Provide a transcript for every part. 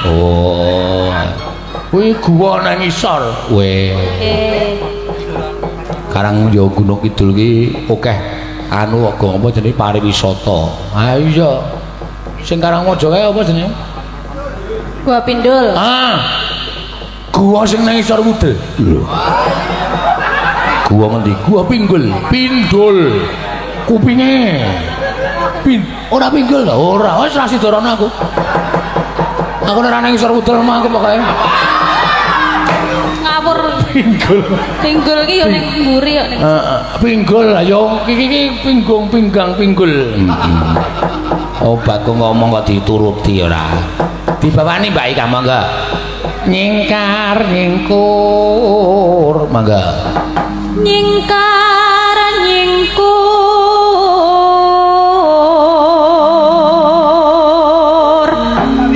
Oh. Kuwi guwa nang ngisor. Weh. Karang yo Gunung Kidul ki akeh anu aga apa jenenge pariwisata. Ha iya. Sing Karangmojo kae apa jenenge? Gua Pindul. Ah. Gua sing nang ngisor wudel. Lho. Gua ngendi? Gua Pinggul. Pindul. Kupinge. Pin ora pinggul ta? Ora, wis ra sida rono aku. Aku ora nang ngisor wudel mah aku pokoke. Ngawur. Pinggul. Pinggul ki yo ning mburi yo ning. Heeh, pinggul lah yo iki iki pinggung pinggang pinggul. Oh, bakku ngomong kok dituruti ora. Dibawani Mbak Ika monggo. Nyingkar nyingkur monggo. Nyingkar nyingkur.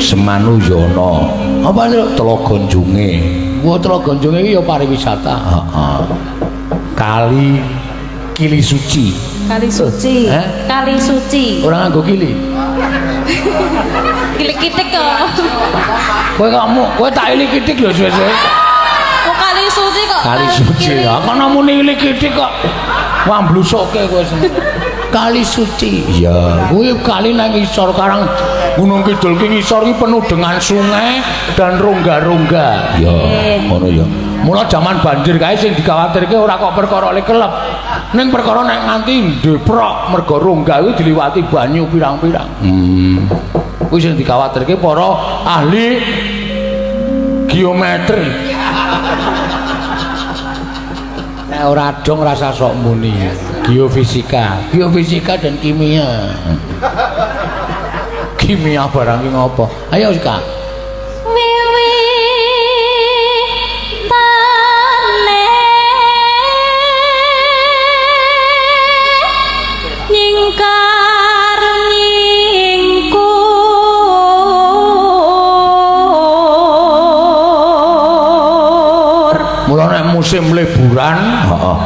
Semanu Yono. Apa itu? Telaga Junge. Wah, Telaga Junge iki ya pariwisata. Heeh. Kali Kili Suci. Kali Suci. Eh? Kali Suci. Ora nganggo kili. Kili kitik kok. Kowe kamu, kowe tak ili kitik lho suwe-suwe. Kok Kali Suci kok? Kali Suci. Ya kono muni ili kitik kok. Wah mblusuke kowe seneng. Kali Suci. Iya, kuwi kali nang ngisor Karang Gunung Kidul ki ngisor ki penuh dengan sungai dan rongga-rongga. Ya, ngono ya. Mula jaman banjir kae sing dikhawatirke ora kok perkara kelep. Ning perkara nek nganti ndeprok mergo rongga kuwi diliwati banyu pirang-pirang. Kuwi sing dikhawatirke para ahli geometri. Nek ora dong rasa sok muni. Geofisika, geofisika dan kimia. Kimia barang ki ngopo? Ayo Kak. Wiwitane nyingkar nyingkur. Mula nek musim liburan, heeh.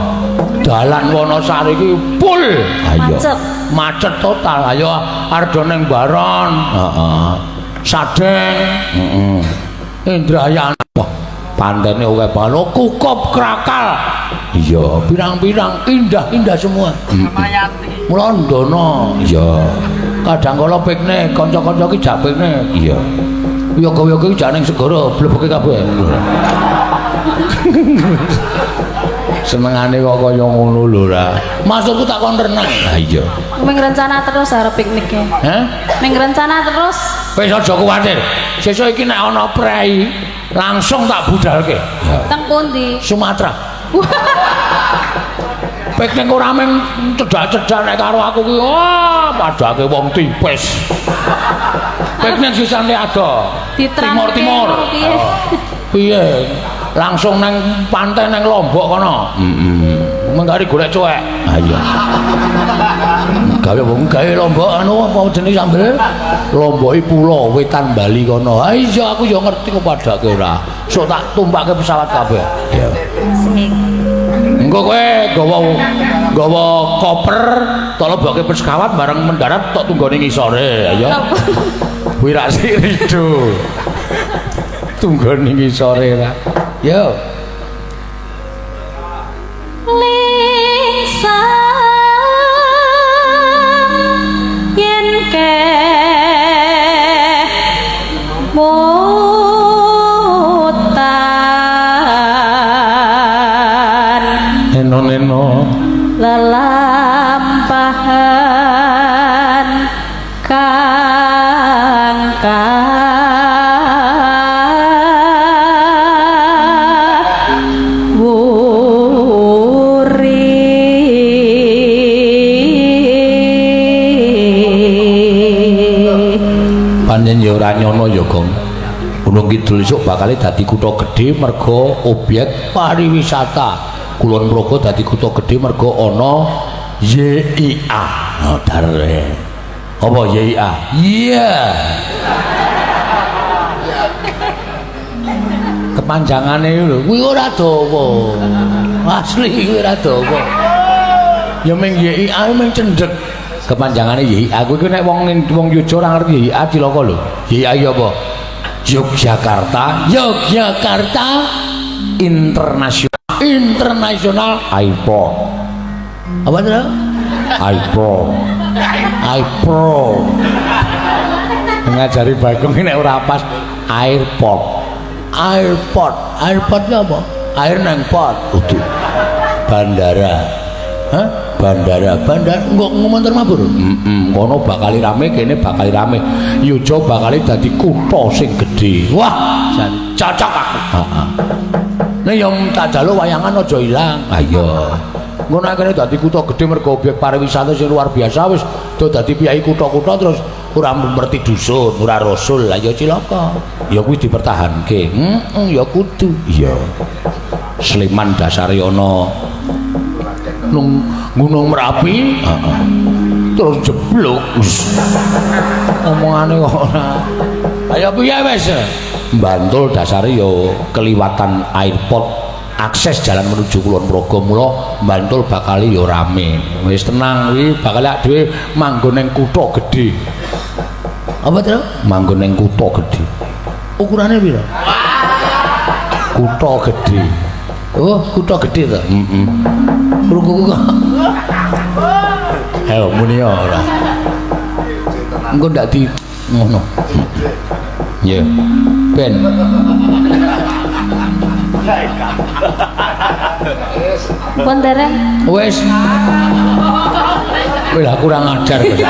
Dalan Wonosari iki full. Ayo. Macet. Macet total. Ayo arep ning Baron. Heeh. Sadeng. Heeh. Indrayana. Wah, pantene akeh banget. Kukup Krakal. Iya, pirang-pirang indah-indah semua. Heeh. Mula ndono. Iya. Kadang kala piknik, kanca-kanca ki jak piknik. Iya. Yoga-yoga ki jak ning segara, blebeke kabeh. Senengane kok kaya ngono lho ra. Maksudku tak kon renang. Ha iya. Ming rencana terus arep piknik e. Hah? Ming rencana terus. Wis aja kuwatir. Sesuk iki nek ana prei langsung tak budalke. Teng pundi? Sumatera. Piknik ora mung cedhak-cedhak nek karo aku ki wah padake wong tipis. Piknik sisane ado. Timur-timur. Piye? Langsung nang pantai nang Lombok kono. Heeh. Mengkari golek cuek. Ha iya. Gawe wong gawe Lombok anu apa jenenge sambel? Lomboki pulau wetan Bali kono. Ha iya aku ya ngerti kok padake ora. Sok tak tumpakke pesawat kabeh. Iya. Sing. Engko kowe gawa koper, tak lebokke pesawat bareng mendarat tok tunggone ngisore, ya. Kuwi ra sik rido. Tunggone ngisore ra. Yo. Lingsang yen kemutan eno-eno lelampahan kang Pancen ya ora nyono ya, Gong. Gunung Kidul esuk bakal dadi kutha gedhe merga obyek pariwisata. Kulon Progo dadi kutha gedhe merga ana YIA. Oh, darre. Apa YIA? Iya. Kepanjangane lho, kuwi ora dawa. Asli kuwi ora dawa. Ya ming YIA ming cendhek. Kepanjangane YIA kuwi nek wong wong Yogya ora ngerti YIA cilaka lho. YIA iki apa? Yogyakarta, Yogyakarta International International Airport. Apa itu? Airport. Airport. Ngajari Bagong ini ora pas airport. Airport. Airport ki apa? Air nang port. Udu. Bandara. Hah? Bandara. Bandara engko ngomontor mabur. Heeh, kono bakal rame, kene bakal rame. Yogya bakal dadi kutha sing gedhe. Wah, jan cocok aku. Heeh. Nek yo tak jaluk wayangan aja ilang. Ha iya. Ngono kene dadi kutha gedhe mergo obyek pariwisata sing luar biasa wis do dadi piyayi kutha-kutha terus ora ngerti dusun, ora rasul, lah ya cilaka. Ya kuwi dipertahanke. Heeh, ya kudu. Iya. Sleman dasare ana nang Gunung Merapi, heeh. Terus jeblok. Omongane kok ora. Ayo piye wis? Bantul dasare ya keliwatan airport, akses jalan menuju Kulon Progo, mula Bantul bakal ya rame. Wis tenang kuwi bakal dhewe manggon ning kutha gedhe. Apa to? Manggon ning kutha gedhe. Ukurane piro? Kutha gedhe. Oh, kutha gedhe to? Heeh. Krunguku kok. Ayo muni ora. Engko ndak di ngono. Ya. Ben. Pun dereng. Wis. Wis lah kurang ajar kowe.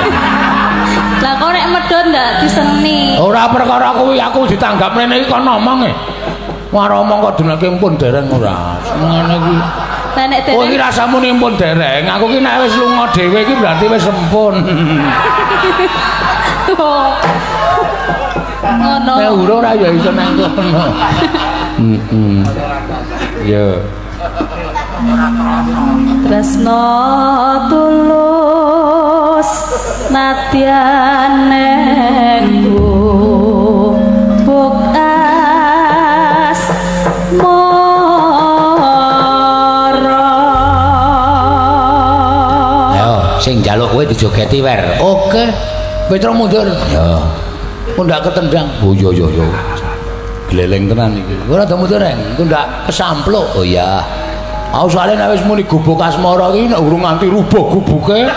Lah kok nek medhot ndak diseni. Ora perkara kuwi aku ditanggap rene iki kon ngomong e. Wah omong kok dunake pun dereng ora. Senengane kuwi. Lah nek Oh iki dereng rasamu pun dereng. Aku ki nek wis lunga dhewe iki berarti wis sempun. Oh. Ngono. Nek urung ora ya iso nang kono. Heeh. Ya. Tresno tulus nadyan neng gubuk asmara. Ayo sing njaluk kowe dijogeti wer. Oke. Petro mundur. Ya. Ku ndak ketendang. Oh iya iya iya. Gleleng tenan iki. Ora do mundur reng. Ku ndak kesampluk. Oh iya. Aku soalnya nek wis muni gubuk asmara iki nek urung nganti rubuh gubuke.